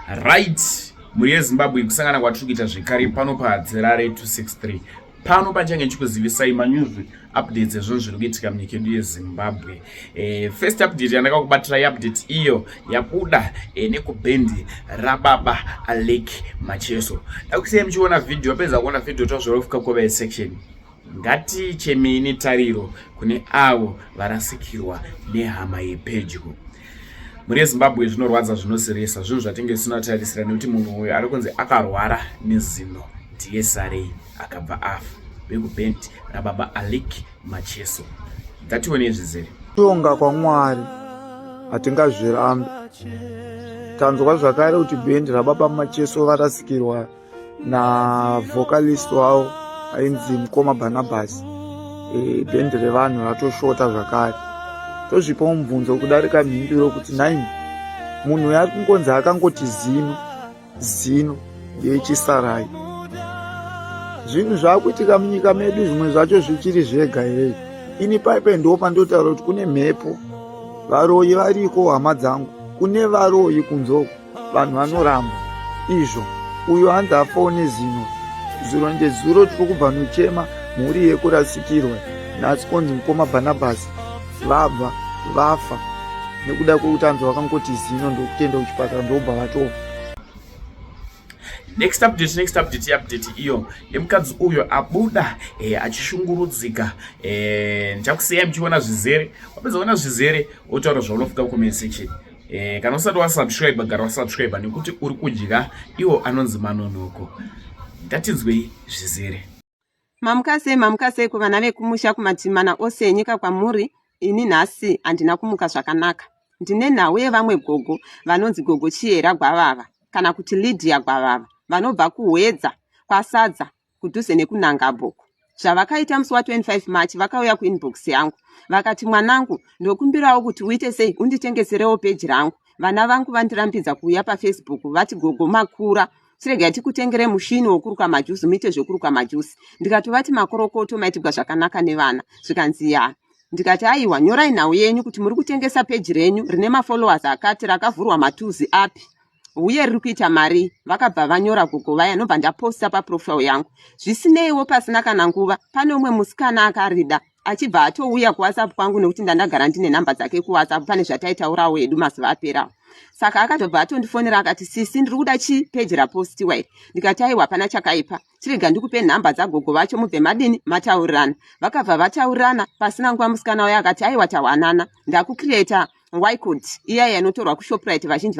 Right, mhuri yeZimbabwe, kusangana kwatiri kuita zvekare pano paHadzirare 263. Pano pachange chikuzivisai manews updates ezvinhu zviri kuitika munyika yedu yeZimbabwe. First update yandakakubatirai, update iyo yabuda nekubhendi rababa Alec Macheso. Dakusiyai muchiona vhidhiyo. Apedza kuona vhidhiyo, tozvorofika comment section. Ngatichemei netariro kune avo varasikirwa nehama yepedyo. Mhuri yeZimbabwe, zvinorwadza, zvinosirisa, zvinhu zvatinge tisina kutarisira, nekuti munhu uyu ari kunzi akarwara nezino, ndiye sarei akabva afa, vekubhendi rababa Alick Macheso. Ngationei zvizere. Kutonga kwaMwari hatingazvirambi. Tanzwa zvakare kuti bhendi rababa Macheso varasikirwa navocalist wavo ainzi mukoma Barnabas. Bhendi revanhu ratoshota zvakare. Tozvipa mubvunzo kudarika mhinduro kuti nhaimi, munhu uyu ari kungonzi akangoti zino zino yechisarai. Zvinhu zvaakuitika munyika medu, zvimwe zvacho zvichiri zvega here? Ini paipai ndo pandotaura kuti kune mhepo, varoyi variko, hama dzangu, kune varoyi kunzoko. Vanhu vanoramba izvo. Uyo hanzi afawo nezino zuro ndezuro. Tiri kubva nochema mhuri yekurasikirwa, nhasi konzi mukoma Bhanabhasi vabva vafa nekuda kwekuti hanzi vakangoti zino, ndokutenda kuchipatara, ndobva vatofa. Next update, next update, update iyo yemukadzi uyo abuda achishungurudzika. Ndichakusiyai muchiona zvizere. Wapedza kuona zvizere, wotaura zvaunofunga comment section. Kana usati wasubscribe, gara wasubscribe, nekuti uri kudya iwo anonzi manonoko. Ngatinzwei zvizere. Mamuka sei, mamuka sei kuvana vekumusha, kumadzimana ose enyika kwamuri? Ini nhasi handina kumuka zvakanaka. Ndine nhau yevamwe gogo vanonzi gogo Chiyera Gwavava, kana kuti Lydia Gwavava, vanobva kuHwedza kwaSadza, kudhuze nekunangabhoko. Zvavakaita musi wa25 March, vakauya kuinbox yangu vakati, "Mwanangu, ndokumbirawo kuti uite sei, unditengeserewo peji rangu. Vana vangu vandirambidza kuuya paFacebook, vati gogo makura, chiregai tikutengere mushini wokuruka majuzi, muite zvekuruka majuzi." Ndikatovati, "Makorokoto, maitigwa zvakanaka nevana." Zvikanzi, "Ya." Ndikati, "Aiwa, nyorai nhau yenyu kuti muri kutengesa peji renyu rine mafollowers akati, rakavhurwa matuzi api, uye riri kuita mari." Vakabva vanyora gogo vaya, nobva ndaposta paprofile yangu. Zvisineiwo, pasina kana nguva, pane umwe musikana akarida, achibva atouya kuWhatsApp kwangu, nekuti ndandagara ndine nhamba dzake kuWhatsApp, pane zvataitaurawo hedu mazuva aperawo. Saka akatobva atondifonera akati, "Sisi, ndiri kuda chi peji rapostiwa iri." Ndikati, "Aiwa, hapana chakaipa, chirega ndikupe nhamba dzagogo vacho, mubve madini, mataurirana." Vakabva vataurirana. Pasina nguva musikana uyo akati, "Aiwa, tawanana, ndakucreata ycode iya inotorwa kuShoprite, vazhinji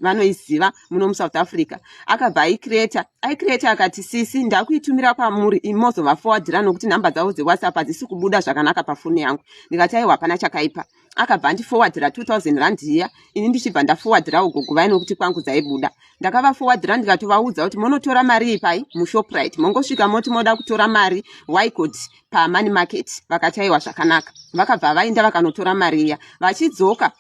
vanoiziva muno muSouth Africa." Akabva aicreata, aicreata, akati, "Sisi, ndakuitumira kwamuri, imozovaforwardira, nokuti nhamba dzavo dzeWhatsApp hadzisi kubuda zvakanaka pafoni yangu." Ndikati, "Aiwa, hapana chakaipa." Akabva andiforwardira 2000 rand iya, ini ndichibva ndaforwardirawo gogo vai, nokuti kwangu dzaibuda. Ndakavaforwardira, ndikatovaudza kuti, "Munotora mari iyi pai? MuShoprite. Mongosvika moti moda kutora mari ycode pamoney market." Vakati, "Aiwa, zvakanaka." Vakabva vaenda vakanotora mari iya. Vachidzoka,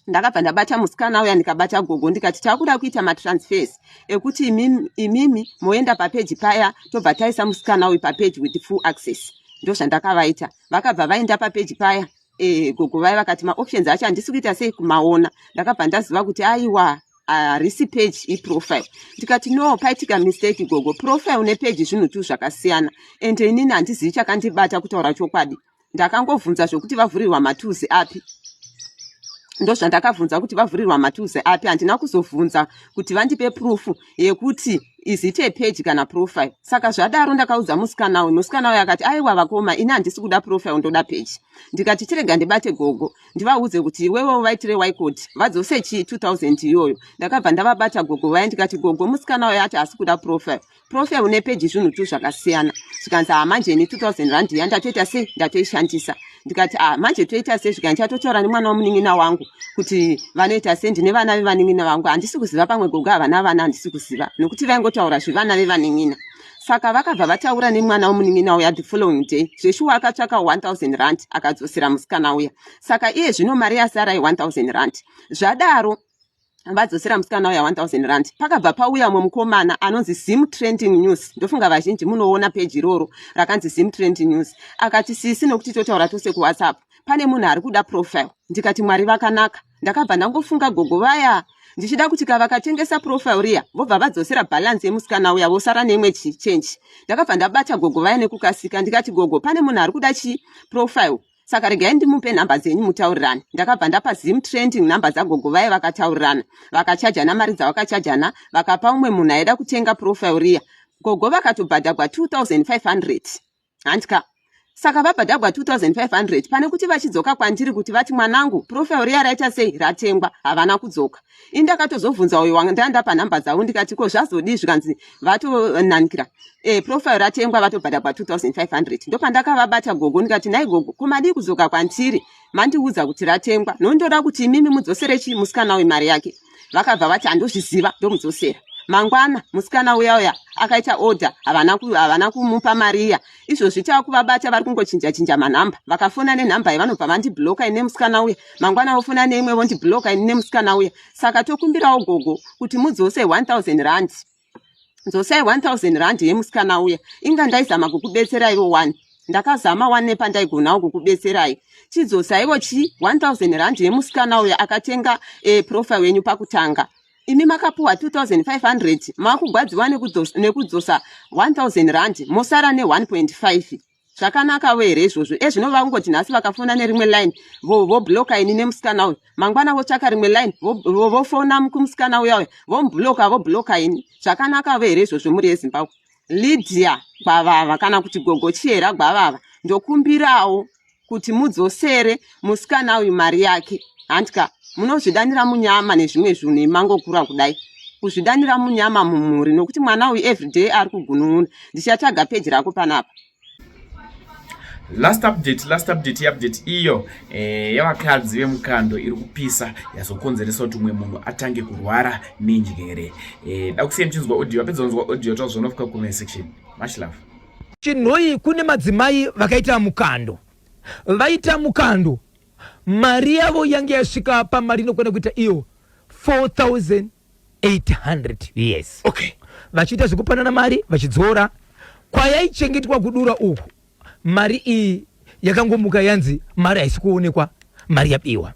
ndakabva ndabata musikana uya, ndikabata gogo, ndikati, "Takuda kuita matransfers ekuti imimi moenda papeji paya, tobva taisa musikana uyu papeji with full access." Ndozvandakavaita. Vakabva vaenda papeji paya. Gogo vaya vakati, "Maoptions acho handisi kuita sei kumaona." Ndakabva ndaziva kuti aiwa, harisi page, iprofile. Ndikati, "No, paitika mistake gogo, profile nepage zvinhu tu zvakasiyana." Ende inini handizivi chakandibata, kutaura chokwadi. Ndakangovhunza zvokuti vavhurirwa matuzi api, ndozvandakabvunza, kuti vavhurirwa matuzi api. Handina kuzobvunza kuti vandipe proof yekuti is it a page kana profile. Saka zvadaro ndakaudza musikana uyu. Musikana uyu akati, "Aiwa vakoma, ini handisi kuda profile, ndoda page." Ndikati, "Chirega ndibate gogo, ndivaudze kuti iwewe vaitire ycode, vadzose chii 2000 iyoyo." Ndakabva ndavabata gogo vaya, ndikati, "Gogo, musikana uyu ati hasi kuda profile, profile nepeji zvinhu tu zvakasiyana." Zvikanzi, "Ha, manje ini 2000 rand iya ndatoita sei, ndatoishandisa." Ndikati, "A, manje toita sei?" Zvikanzi, "Chatotaura nemwana womunin'ina wangu kuti vanoita sei. Ndine vana vevanin'ina vangu." Handisi kuziva, pamwe gogo havana vana, handisi kuziva, nokuti vaingotaura zvevana vevanin'ina. Saka vakabva vataura nemwana womunin'ina uya the following day. Zveshuwa akatsvaka 1000 rand, akadzosera musikana uya. Saka iye zvino mari yasara ye1000 rand. Zvadaro, vadzosera musikana uya 1000 rand, pakabva pauya mumwe mukomana anonzi Zim Trending News. Ndofunga vazhinji munoona peji iroro rakanzi Zim Trending News. Akati, "Sisi, nokuti totaura tose kuWhatsApp, pane munhu ari kuda profile." Ndikati, "Mwari vakanaka." Ndakabva ndangofunga gogo vaya. Ndichida kuti ka vakatengesa profile riya vobva vadzosera balance yemusikana uya vosara neimwe change. Ndakabva ndabata gogo vaya nekukasika ndikati gogo pane munhu ari kuda chi profile saka regai ndimupe nhamba dzenyu mutaurirane. Ndakabva ndapa Zim Trending nhamba dzagogo vaye vakataurirana vakachajana mari dzavakachajana vakapa umwe munhu aida kutenga profile riya. Gogo vakatobhadhagwa 2500 handika saka vabhadhagwa 2500 pane kuti vachidzoka kwandiri kuti vati mwanangu profile riya raita sei ratengwa havana kudzoka ini ndakatozobvunza uyo wandandapa nhamba dzavo ndikati ko zvazodii zvikanzi vatonanikira e, profile ratengwa vatobhadhagwa 2500 ndopandakavabata gogo ndikati nhai gogo ko madii kudzoka kwandiri mandiudza kuti ratengwa nondoda kuti imimi mudzosere chi musikana uyu mari yake vakabva vati handozviziva ndomudzosera mangwana musikana uya uya akaita order havana, havana kumupa mari iya izvozvi takuvabata vari kungochinja chinja manhamba vakafona nenhamba iyi vanobva vandibloka ine musikana uya mangwana vofona neimwe vondibloka ini nemusikana uya saka tokumbirawo gogo kuti mudzose 1000 rand dzosai 1000 rand yemusikana uya inga ndaizama kukubetseraiwo wani ndakazama wani nepandaigonawo kukubetserai chidzosaiwo chi 1000 rand yemusikana uya akatenga e, profile yenyu pakutanga imi makapuwa 2500 makugwadziwa nekudzosa 1000 rand mosara ne 1.5 Zvakanakawo here izvozvo? Ezvino vakungoti nhasi vakafona nerimwe line vobloka vo ini nemusikana uyu, mangwana votsvaka rimwe line vofona vo kumusikana uya uya vomubloka vobloka ini. Zvakanakawo here izvozvo muri yeZimbabwe? Lydia Gwavava kana kuti Gogo Chihera Gwavava, ndokumbirawo kuti mudzosere musikana uyu mari yake. Handika munozvidanira munyama nezvimwe zvinhu imangokura kudai kuzvidanira munyama mumhuri nokuti mwana uyu everyday ari kugunun'una ndichatsvaga peji rako panapa last update last update yeupdate iyo eh, yevakadzi vemukando iri kupisa yazokonzeresa kuti umwe munhu atange kurwara nenjere eh, dakusiya muchinzwa audio apedza kunzwa audio tazvonofika comment section much love Chinhoyi kune madzimai vakaita mukando vaita mukando mari yavo yange yasvika pamari inokwana kuita iyo 4800 us okay vachiita zvekupanana mari vachidzora kwayaichengetwa kudura uku mari iyi yakangomuka yanzi mari haisi kuonekwa mari yabiwa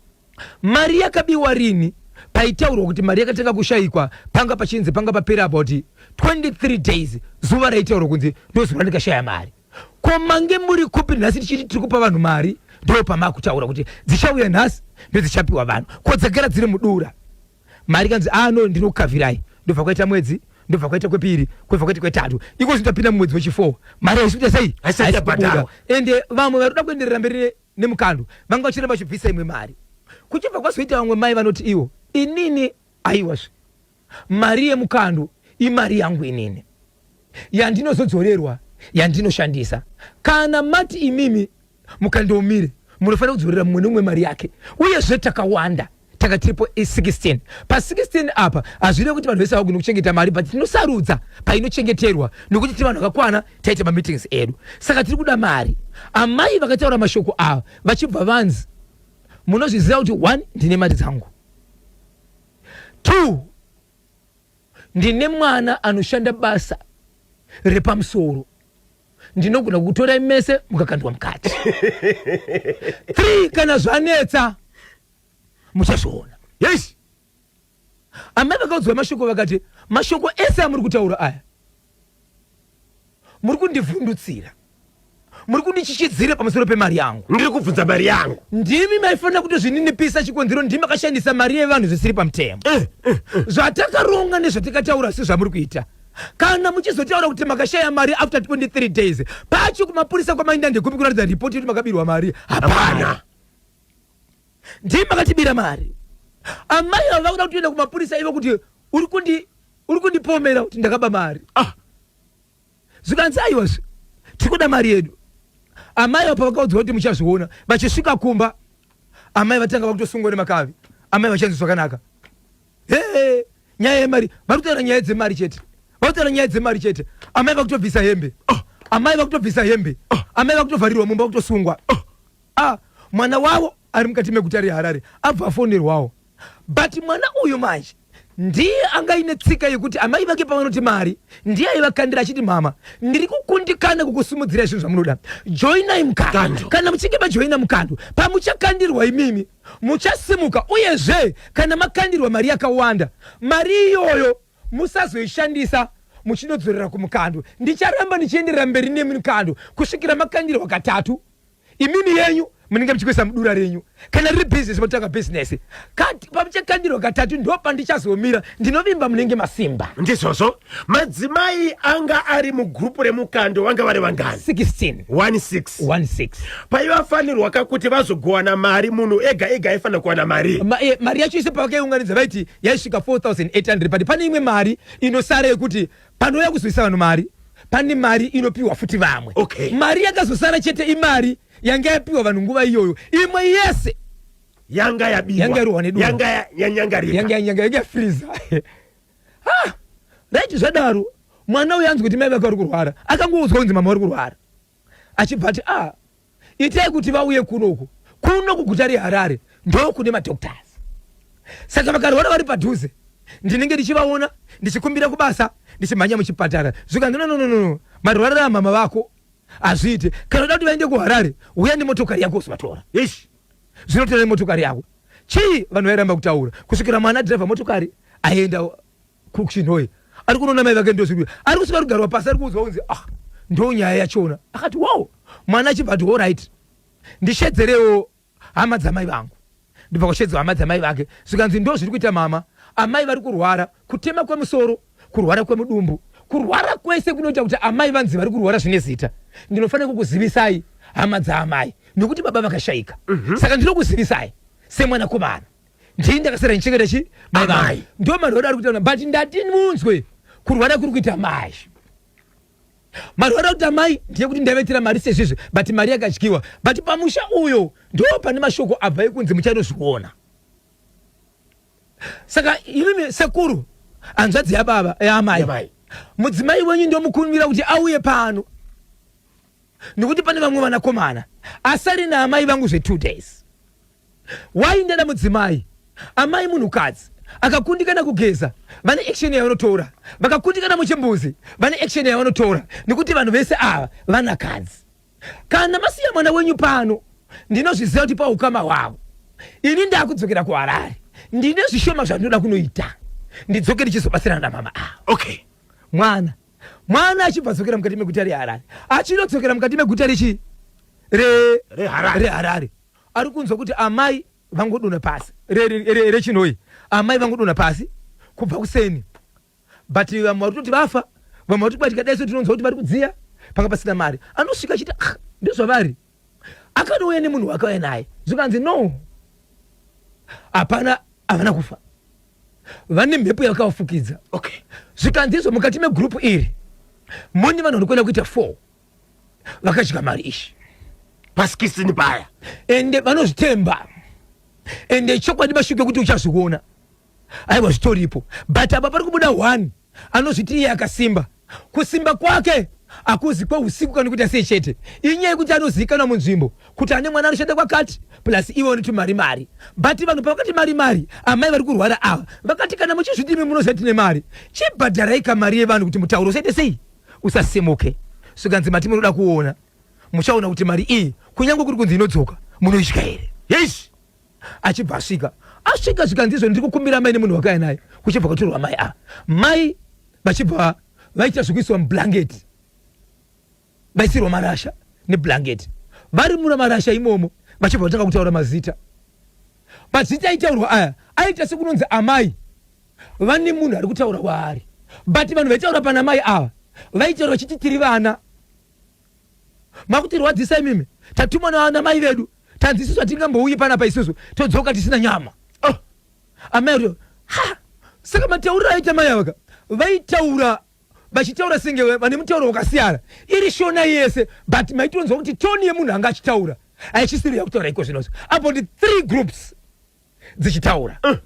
mari yakabiwa rini paitaurwa kuti mari yakatanga kushaikwa panga pachinzi panga papera about 23 days zuva raitaurwa kunzi ndozuva randikashaya mari ko mange muri kupi nhasi tichiti tiri kupa vanhu mari ndo pamakutaura kuti dzichauya nhasi ndodzichapiwa vanhu ko dzagara dziri mudura mari kanzi ah no ndinokukavirai ndobva kwaita mwedzi ndobva kwaita kwepiri kwebva kwaita kwetatu iko zvino tapinda mumwedzi wechi4 mari haisi kuita sei Haisati yabhadharwa. ende vamwe vari kuda kuenderera mberi nemukando vanga vachiramba vachibvisa imwe mari kuchibva kwazoita vamwe mai vanoti iwo inini aiwazve mari yemukando imari yangu inini yandinozodzorerwa yandinoshandisa kana mati imimi mukandiomire munofanira kudzorera mumwe nemumwe mari yake uyezve takawanda taka tiripo 16 pa 16 apa hazvirevi kuti vanhu vese havagoni kuchengeta mari but tinosarudza painochengeterwa nokuti tiri vanhu vakakwana taita mameetings edu saka tiri kuda mari amai vakataura mashoko ava vachibva vanzi munozviziva kuti one ndine mari dzangu two ndine mwana anoshanda basa repamusoro ndinogona kukutorai mese mukakandwa mukati three kana zvanetsa muchazviona yes amai vakaudzwa mashoko vakati mashoko ese amuri kutaura aya muri kundivhundutsira muri kundichichidzira pamusoro pemari yangu ndiri kubvunza mari yangu ndimi maifanira kutozvininipisa chikonzero ndimi makashandisa mari yevanhu zvisiri pamutemo eh, eh, eh. zvatakaronga nezvatikataura sezvamuri kuita kana muchizotaura kuti makashaya mari after 23 days pacho kumapurisa kwamainda ndekupi kuratidza ripoti yekuti makabirwa mari hapana ndimi makatibira mari amai ava vakuda kutoenda kumapurisa ivo kuti uri kundi uri kundipomera kuti ndakaba mari ah. zvikanzi aiwazve tiri kuda mari yedu amai ava pavakaudzwa kuti muchazviona vachisvika kumba amai vatanga vakutosungwa nemakavi amai vachanzi zvakanaka hee nyaya yemari vari kutaura nyaya dzemari chete vari kutaura nyaya dzemari chete amai vakutobvisa hembe oh. amai vakutobvisa hembe oh. amai vakutovharirwa mumba vakutosungwa oh. ah, mwana wavo ari mukati meguta reharare abva afonerwawo but mwana uyu manje Ndiye anga aine tsika yekuti amai vake pavanoti mari ndiye aivakandira achiti mama ndiri kukundikana kukusimudzirai zvinhu zvamunoda joinai mukando kana muchinge majoina mukando pamuchakandirwa imimi muchasimuka uyezve kana makandirwa mari yakawanda mari iyoyo musazoishandisa muchinodzorera kumukando ndicharamba ndichienderera mberi nemukando kusvikira makandirwa katatu imimi yenyu munenge muchikuisa mudura renyu kana riri bhizinesi motanga bhizinesi pamuchakandirwa katatu ndo pandichazomira ndinovimba munenge masimba ndizvozvo madzimai anga ari mugurupu remukando vanga vari vangani 16 16 16 paivafanirwa ka kuti vazogowana mari munhu ega ega aifanira kuwana mari Ma, eh, mari yacho ise pavakaiunganidza vaiti yaisvika 4800 but pane imwe mari inosara yekuti panouya kuzoisa vanhu mari pane mari inopiwa futi vamwe okay. mari yakazosara chete imari yanga yapiwa vanhu nguva iyoyo imwe yese yanga yabiwa yanga yarohwa nedura yanga yanyangarika yanga yanga yanga freezer ah right zvadaro mwana uyo anzi kuti mai vake vari kurwara akangoudzwa kunzi mama vari kurwara achibva ati ah itai kuti vauye kuno uku kuno kuguta reharare ndokune madoctors saka vakarwara vari padhuze ndinenge ndichivaona ndichikumbira kubasa ndichimhanya muchipatara zvikanzi no no no no marwarira amama vako hazviite kana uda kuti vaende kuharare uya nemotokari yako uzovatora ish zvinotora nemotokari yako chii vanhu vairamba kutaura kusvikira mwana driver motokari aenda kuchinhoyi ari kunoona mai vake ndozviri ari kusvika kugarwa pasi ari kuudzwa kunzi ah ndo nyaya yachona akati wow mwana achibva ati alright ndishedzerewo hama dzamai vangu ndibva kushedzwa hama dzamai vake zvikanzi ndo zviri kuita mama amai vari kurwara kutema kwemusoro kurwara kwemudumbu kurwara kwese kunoita kuti amai vanzi vari kurwara zvine zita ndinofanira kukuzivisai hama dzaamai nekuti baba vakashaika mm -hmm. saka ndinokuzivisai semwanakomana ndini ndakasara ndichengeta chi mai vangu ndo marwara ari kuita but ndati munzwe kurwara kuri kuita mai marwara kuti amai ndiye kuti ndaivaitira mari sezvizvi but mari yakadyiwa but pamusha uyo ndo pane mashoko abva ekunzi muchanozviona saka imimi sekuru hanzvadzi yababa yaamai mudzimai wenyu ndomukumbira kuti auye pano nekuti pane vamwe vanakomana asari naamai vangu zve2 days Why ndada mudzimai? Amai munhukadzi akakundikana kugeza vane action yavanotora, vakakundikana muchimbuzi vane action yavanotora, nekuti vanhu vese ava vanakadzi. Kana masiya mwana wenyu pano, ndinozviziva kuti paukama hwavo ini ndakudzokera kuHarare, ndine zvishoma zvandinoda kunoita, ndidzoke ndichizobatsirana namama ava. Okay. Mwana mwana achibva adzokera mukati meguta reHarare, achinodzokera mukati meguta rechi re reHarare reHarare ari kunzwa kuti amai vangodonha pasi rechinhoyi amai vangodonha pasi kubva kuseni but vamwe vari kutoti vafa vamwe vari kuti tikadai so tinonzwa kuti vari kudziya panga pasina mari anosvika achiti ah, ndezvavari akanouya nemunhu wakauya naye zvikanzi no hapana havana kufa vane mhepo yakavafukidza okay zvikanzi izvo mukati megurupu iri mune vanhu vari kuenda kuita four vakadya mari ishi pasikisini paya ende vanozvitemba ende chokwadi mashuke kuti uchazviona aiwa zvitoripo but apa pari kubuda one anozviti iye akasimba kusimba kwake hakuzi kweusiku kana kuita sei chete inyaya yekuti anozivikanwa munzvimbo kuti ane mwana anoshanda kwakati plus ivo vanoti mari mari but vanhu pavakati mari mari amai vari kurwara ava vakati kana muchizviti imi munoziva tine mari chibhadharai kamari yevanhu kuti mutauro usaite sei usasimuke zvikanzi mati munoda kuona muchaona kuti mari iyi kunyange kuri kunzi inodzoka munoitya here yes achibva asvika asvika zvikanzi izvo ndiri kukumbira mai nemunhu wakaya naye kuchibva kwatorwa mai a mai vachibva vaita zvekuiswa mublanketi vaisirwa marasha neblanketi vari muna marasha imomo vachibva vatanga kutaura mazita mazita aitaurwa aya aita sekunonzi amai vane munhu ari kutaura kwaari but vanhu vaitaura pana mai ava vaitaura vachiti tiri vana makutirwadzisa imimi tatumwa navana mai vedu tanzi isusu hatingambouyi panapa isusu todzoka tisina nyama oh. amai ati ha saka matauriro aita mai avaka vaitaura vachitaura senge vane mutauro wakasiyana iri shona yese but maitonzwa kuti toni yemunhu anga achitaura haichisiri yakutaura iko zvinozvo about three groups dzichitaura uh.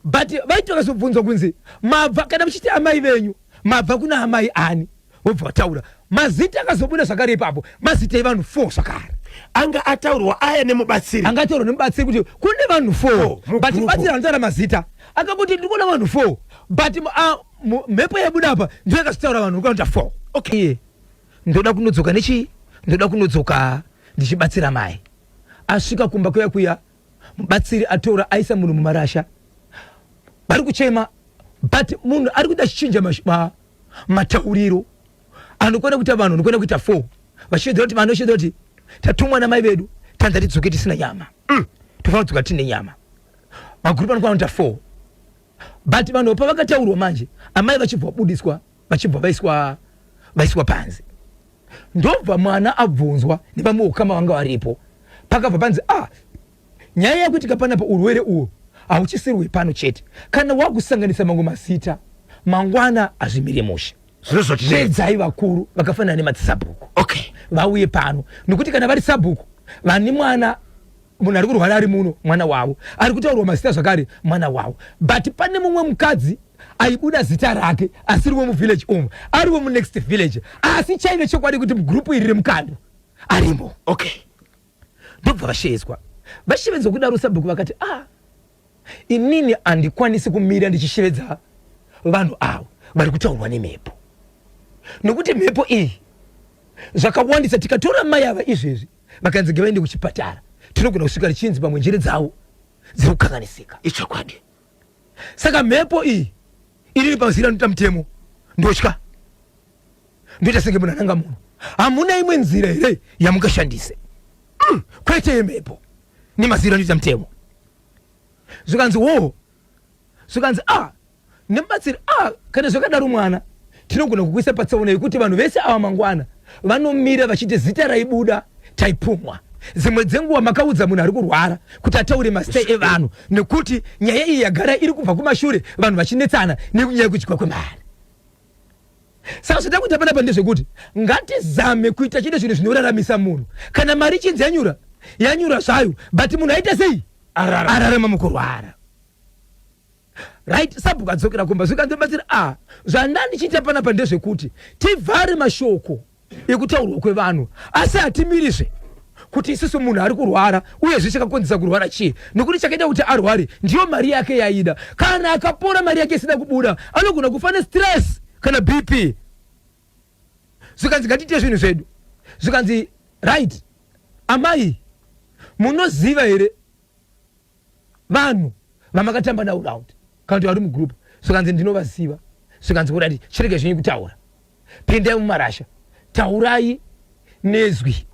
but vaiti vakazobvunzwa kunzi mabva kana muchiti amai venyu mabva kuna amai ani vobva vataura mazita akazobuda zvakare ipapo mazita evanhu four zvakare. Anga ataurwa aya nemubatsiri. Anga ataurwa nemubatsiri kuti kune vanhu 4, but mubatsiri anotaura mazita akangoti ndiri kuona vanhu 4, but mhepo yabuda apa ndiyo yakazvitaura vanhu kunoita 4. Okay, ndoda kunodzoka nechii, ndoda kunodzoka ndichibatsira mai. Asvika kumba kuya kuya, mubatsiri atora aisa munhu mumarasha, vari kuchema, but munhu ari kuita achichinja matauriro. Anokwana kuita vanhu anokwana kuita 4 vachiedza kuti vanochiedza kuti tatumwa namai vedu, tanza tidzoke tisina nyama, tofanira kudzoka tine nyama. Magurupu anokwana kuita 4, but vanhu pavakataurwa manje, amai vachibva vabudiswa, vachibva vaiswa panze. Ndobva mwana abvunzwa nevamwe ukama vanga varipo, pakabva panzi, ah, nyaya yakuitika panapa, urwere uhu hauchisiri hwepano chete, kana wakusanganisa mamwe mazita mangwana hazvimire mushe. Zvinozotinetsa. Vakuru vakafanana nemadzisabhuku vauye pano, nekuti kana vari sabhuku vane mwana, munhu ari kurwara ari muno, mwana wavo ari kutaurwa mazita zvakare, mwana wavo. But pane mumwe mukadzi aibuda zita rake asiri wemuvillage umu, ari wemunext village, asi chaive chokwadi kuti mugurupu iri remukando arimo. Ndobva vashevedzwa. Vashevedzwa kudaro, sabhuku vakati, ah, inini handikwanisi kumira ndichishevedza vanhu avo vari kutaurwa nemhepo, nokuti mhepo iyi zvakawandisa. Tikatora mai ava izvezvi vakanzi ngavaende kuchipatara, tinogona kusvika richinzi pamwe njere dzavo dziri kukanganisika. Ichokwadi. Saka mhepo iyi, inini pazira anoita mutemo ndotya, ndoita senge munhu ananga munhu. Hamuna imwe nzira here yamungashandise, kwete yemhepo, nemaziro anoita mutemo? Zvikanzi wo, zvikanzi, ah, nemubatsiri, ah, kana zvakadaro mwana tinogona kukuisa patsaona yekuti vanhu vese ava mangwana vanomira vachiti zita raibuda taipumwa. Dzimwe dzenguva makaudza munhu ari kurwara kuti ataure mazita evanhu, nekuti nyaya iyi yagara iri kubva kumashure, vanhu vachinetsana nekunyaya yekudyiwa kwemari. Saka zvatava kuita panapa ndezvekuti ngatizame kuita chete zvinhu zvinoraramisa munhu. Kana mari ichinzi yanyura, yanyura zvayo, but munhu aita sei? Ararama mukurwara, right? Sabhuku adzokera kumba, zvikanzobatsira, a zvandandichiita panapa ndezvekuti tivhare mashoko ekutaurwa kwevanhu, asi hatimirizve kuti isusu munhu ari kurwara, uyezve chakakonzesa kurwara chii, nekuti chakaita kuti arware ndiyo mari yake yaida. Kana akapora mari yake isina kubuda, anogona kufa nestress kana BP. Zvikanzi ngatiite zvinhu zvedu. Zvikanzi right, amai, munoziva here vanhu vamakatamba navo round kana kuti vari mugroup? Zvikanzi ndinovaziva. Zvikanzi kurati chirege zvenyu kutaura, pindai mumarasha, taurai nezwi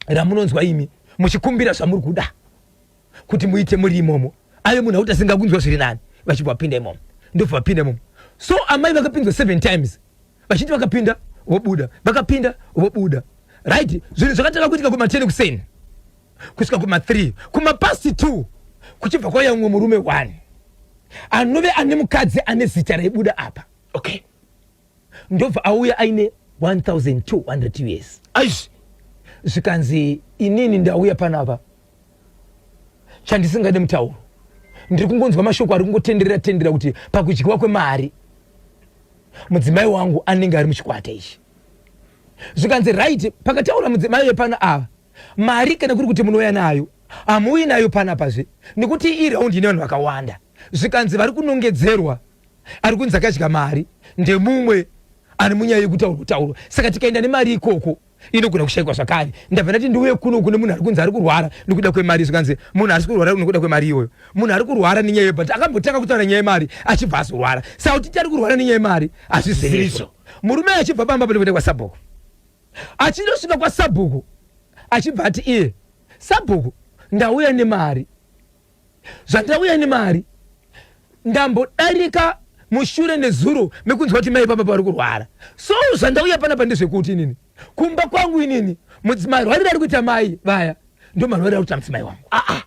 ramunonzwa imi muchikumbira zvamuri kuda kuti muite muri imomo. Ave munhu akuti asingakunzwa zviri nani, vachibva vapinda imomo. Ndobva vapinda imomo. So amai vakapinzwa 7 times, vachiti vakapinda vobuda, vakapinda vobuda, right? Zvinhu zvakatanga kuitika kuma10 kuseni kusvika kuma3, kumapast 2 kuchibva kwauya mumwe murume 1 anove ane mukadzi ane zita raibuda apa. Ndobva auya aine 1200 US. Aish. Zvikanzi inini ndauya panapa, chandisingade mutauro, ndiri kungonzwa mashoko ari kungotenderera tenderera kuti pakudyiwa kwemari mudzimai wangu anenge ari muchikwata ichi. Zvikanzi right, pakataura mudzimai wepano ava, mari kana kuri kuti munouya nayo, hamuuyi nayo panapazve, nekuti iraundi ine vanhu vakawanda. Zvikanzi vari kunongedzerwa, ari kunzi akadya mari ndemumwe ari munyaya yekutaurwa taurwa, saka tikaenda nemari ikoko inogona kushayikwa zvakare. Ndabva ndati ndiuye kuno kune munhu ari kunzi ari kurwara nekuda kwemari. Zvikanzi munhu ari kurwara nekuda kwemari iyoyo, munhu ari kurwara nenyaya yebut akambotanga kutaura nyaya yemari achibva azorwara, saka kuti ti ari kurwara nenyaya yemari hazvisirizvo. Murume achibva pamba pane kuenda kwasabhuku, achindosvika kwasabhuku achibva ati iye, sabhuku, ndauya nemari. Zvandauya nemari, ndambodarika mushure nezuro mekunzwa kuti mai papa vari kurwara, so zvandauya panapa ndezvekuti inini kumba kwangu inini marwariro ari kuita mai vaya ndo marwariro ari kuita mudzimai wangu. Aa,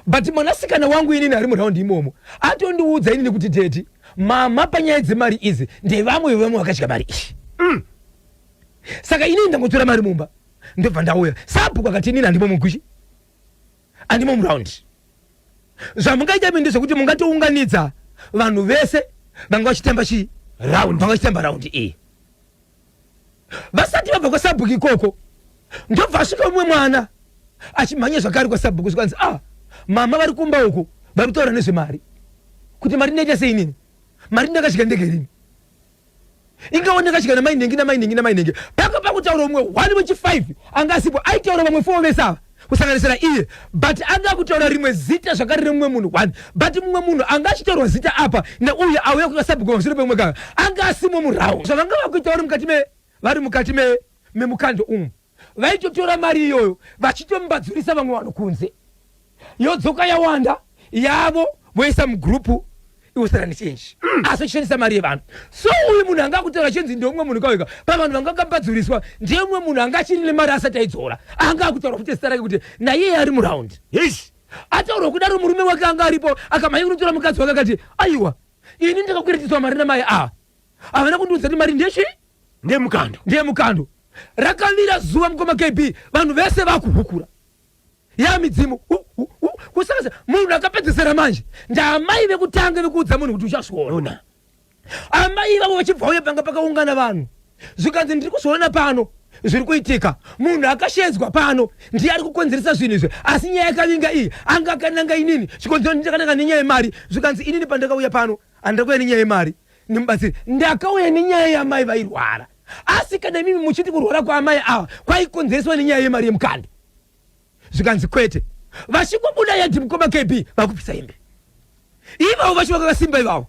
but mwanasikana wangu inini ari muraundi imomo atondiudza inini kuti teti mama panyaya dzemari idzi ndevamwe vevamwe vakadya mari iyi. Saka inini ndangotora mari mumba, ndobva ndauya. Sabhuku akati inini handimo muguchi, handimo muraundi. Zvamungaita imi ndezvekuti mungatounganidza vanhu vese vanga vachitamba chii, round, vanga vachitamba raundi iyi. Vasati vabva kwasabhuku ikoko. Ndobva asvika umwe mwana achimhanya zvakare kwasabhuku zvikanzi ah mama vari kumba uku vari kutaura nezvemari kuti mari ndaita sei inini mari ndakadya ndege rini ingawo ndakadya namai nhengi namai nhengi namai nhengi panga pakutaura umwe one wechi five anga asipo aitaura vamwe four vese ava kusanganisira iye but anga akutaura rimwe zita zvakare remumwe munhu one but mumwe munhu anga achitaurwa zita apa neuyo auya kuasabhuku pamusoro pemumwe kava anga asimo murau zvavanga vakuita vari mukati me vari mukati me memukando umu vaitotora mari iyoyo vachitombadzurisa vamwe vanhu kunze yodzoka yawanda yavo voisa mugrupu iwosara nechenji mm. asi achishandisa mari yevanhu so uyu munhu anga akutaura chenzi ndeumwe munhu kawega pavanhu vanga vakambadzuriswa ndeumwe munhu anga achiri nemari asati aidzora anga akutaura futi zita rake kuti naiye ari muraundi yes ataurwa kudaro murume wake anga aripo akamhanya kunotora mukadzi wake akati aiwa ini ndakakweretidzwa mari namai ava havana kundiudza kuti mari ndechii ndeyemukando ndeyemukando rakavira zuva mukoma kb vanhu vese vakuhukura yamidzimu kusakasa munhu akapedzesera manje ndaamai vekutanga vekuudza munhu kuti uchazviona amai ivavo vachibva uye panga pakaungana vanhu zvikanzi ndiri kuzviona pano zviri kuitika munhu akashedzwa pano ndiye ari kukonzeresa zvinhu izvi asi nyaya yakavinga iyi anga akananga inini chikonzero ndakananga nenyaya yemari zvikanzi inini pandakauya pano handina kuuya nenyaya yemari nemubatsiri ndakauya nenyaya yamai vairwara asi kana imimi muchiti kurwara kwaamai ava kwaikonzereswa nenyaya yemari yemukando zvikanzi kwete vachingobuda yadhi mukoma kb vakupisa hembe ivavo vacho vakakasimba ivavo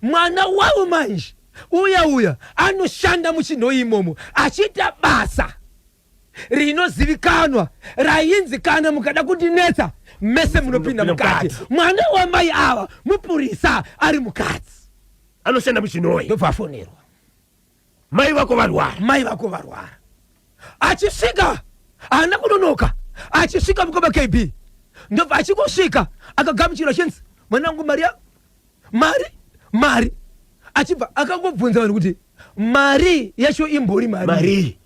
mwana wavo manje uya uya anoshanda muchinhoi imomo achiita basa rinozivikanwa rainzi kana mukada kundinetsa mese munopinda mukati mwana wamai ava mupurisa ari mukadzi anoshanda muchinoi ndobva afonerwa mai vako varwara mai vako varwara achisvika haana kunonoka achisvika mukoma kb ndobva achingosvika akagamuchirwa chinzi mwanangu mari mari mari achibva akangobvunza vanhu kuti mari yacho imbori mari mari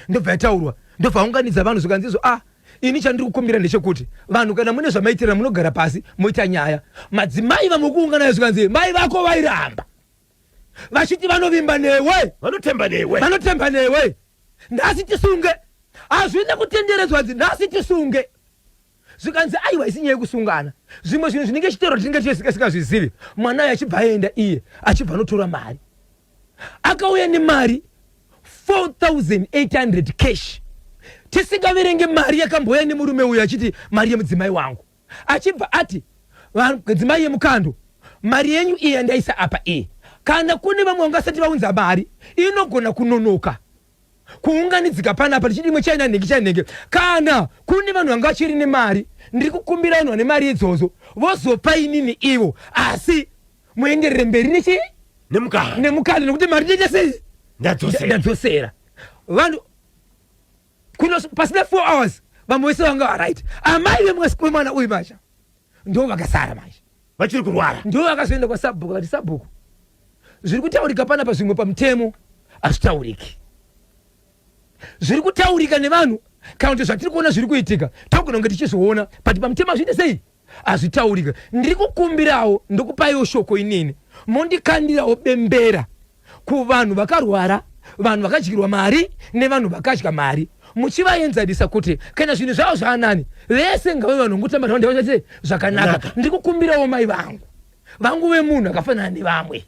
ndobva yataurwa ndobva aunganidza vanhu zvikanzi izvo ah ini chandiri kukumbira ndechekuti vanhu kana mune zvamaitirana munogara pasi moita nyaya madzimai vamwe kuungana zvikanzi mai vako vairamba vachiti vanovimba newe vanotemba newe vanotemba newe nhasi tisunge hazvina kutenderedzwa nzi nhasi tisunge Zvikanzi aiwa isi nyaya yekusungana zvimwe zvinhu zvinenge chitero tinenge tisikazvizivi. Mwana uyu achibva aenda iye achibva anotora mari. Akauya nemari 4800 cash tisingaverenge mari yakambouya nemurume uyu achiti mari yemudzimai wangu. Achibva ati madzimai yemukando mari yenyu iyi yandaisa apa iyi kana kune vamwe vangasati vaunza mari inogona kunonoka kuunganidzika panapa tichiti imwe china nhingi china nhingi kana kune vanhu vanga vachiri nemari ndiri kukumbira vanhu vane mari idzodzo vozopa inini ivo asi muenderere mberi nechii nemukana nemukana nekuti mari ndoita sei ndadzosera ndadzosera vanhu kuno pasina four hours vamwe vese vanga varight amai vemwana uyu manje ndo vakasara manje vachiri kurwara ndo vakazoenda kwasabhuku vakati sabhuku zviri kutaurika panapa zvimwe pamutemo hazvitauriki zviri kutaurika nevanhu kana kuti zvatiri kuona zviri kuitika togona kunge tichizviona but pamutemo hazviite sei hazvitaurika ndiri kukumbirawo ndokupaiwo shoko inini mondikandirawo bembera kuvanhu vakarwara vanhu vakadyirwa mari nevanhu vakadya mari muchivaenzanisa kuti kana zvinhu zvavo zvaanani vese ngave vanhu vangotamba nharaunda yavo zvakanaka ndiri kukumbirawo mai vangu vangu vemunhu akafanana nevamwe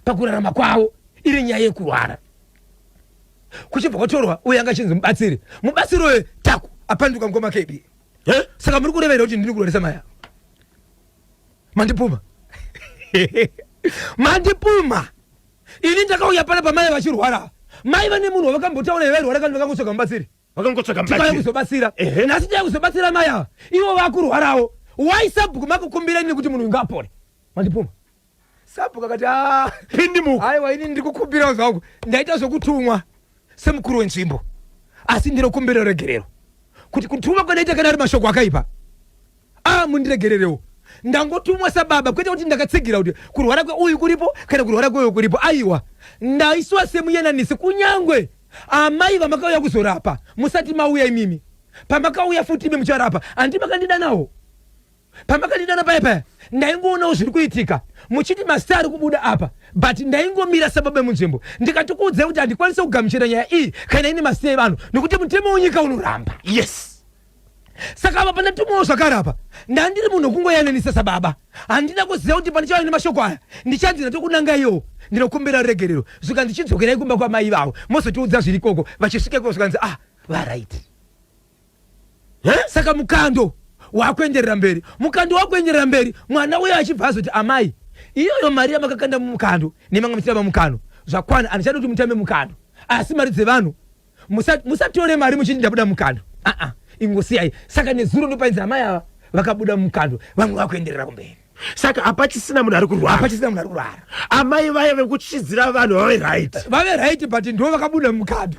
pakurarama kwavo iri nyaya yekurwara kuchibva kwatorwa uye anga achinzi mubatsiri mubatsiri uyo taku apanduka mukoma kb eh? saka muri kureva here kuti ndini kurwarisa maya mandipuma mandipuma ini ndakauya pana pamai vachirwara mai vane munhu wavakambotaura vairwara kandi vakangotsvaga mubatsiri vakangotsvaga tikauya kuzobatsira nhasi tauya kuzobatsira mai ava ivo vakurwarawo why sabhuku makukumbira ini kuti munhu uyu ngaapore mandipuma sabhuku akati ah, pindimuka aiwa ini ndiri kukumbirawo zvangu ndaita zvokutumwa semukuru wenzvimbo asi ndinokumbira regerero kuti kutuma kwandaita kana ari mashoko akaipa ah mundiregererewo ndangotumwa sababa kwete kuti ndakatsigira kuti kurwara kweuyu kuripo kana kurwara kweuyu kuripo aiwa ndaiswa semuyananisi kunyangwe amai vamakauya kuzorapa musati mauya imimi pamakauya futi imi mucharapa handi makandidanawo Pamakandidana paya paya ndaingoonawo zviri kuitika muchiti mazita ari kubuda apa, but ndaingomira sababa vemunzvimbo ndikatokuudzai kuti handikwanise kugamuchira nyaya iyi kana ine mazita evanhu nekuti mutemo wenyika unoramba. Yes. Saka apa pandatumawo zvakare apa ndandiri munhu wekungoyananisa sababa, handina kuziva kuti pandichauya nemashoko aya ndichanzi ndatokunangaiwo ndinokumbira ruregerero zvikanzi chidzokerai kumba kwamai ivavo mozotiudza zviri ikoko. Vachisvika ikoko zvikanzi ah varight. Saka mukando wakuenderera mberi, mukando wakuenderera mberi, mwana uyo achibva azoti amai iyoyo mari yamakakanda mumukando nemanga muchitamba mukando zvakwana, handichadi kuti mutambe mukando asi mari dzevanhu musatore mari muchiti ndabuda mukando aa ingosiyai. Saka nezuro ndopainzi amai ava vakabuda mukando, vamwe vakuenderera kumberi. Saka hapachisina munhu ari kurwara, hapachisina munhu ari kurwara. Amai vaya vekuchidzira vanhu vave right, vave right, but ndo vakabuda mukando.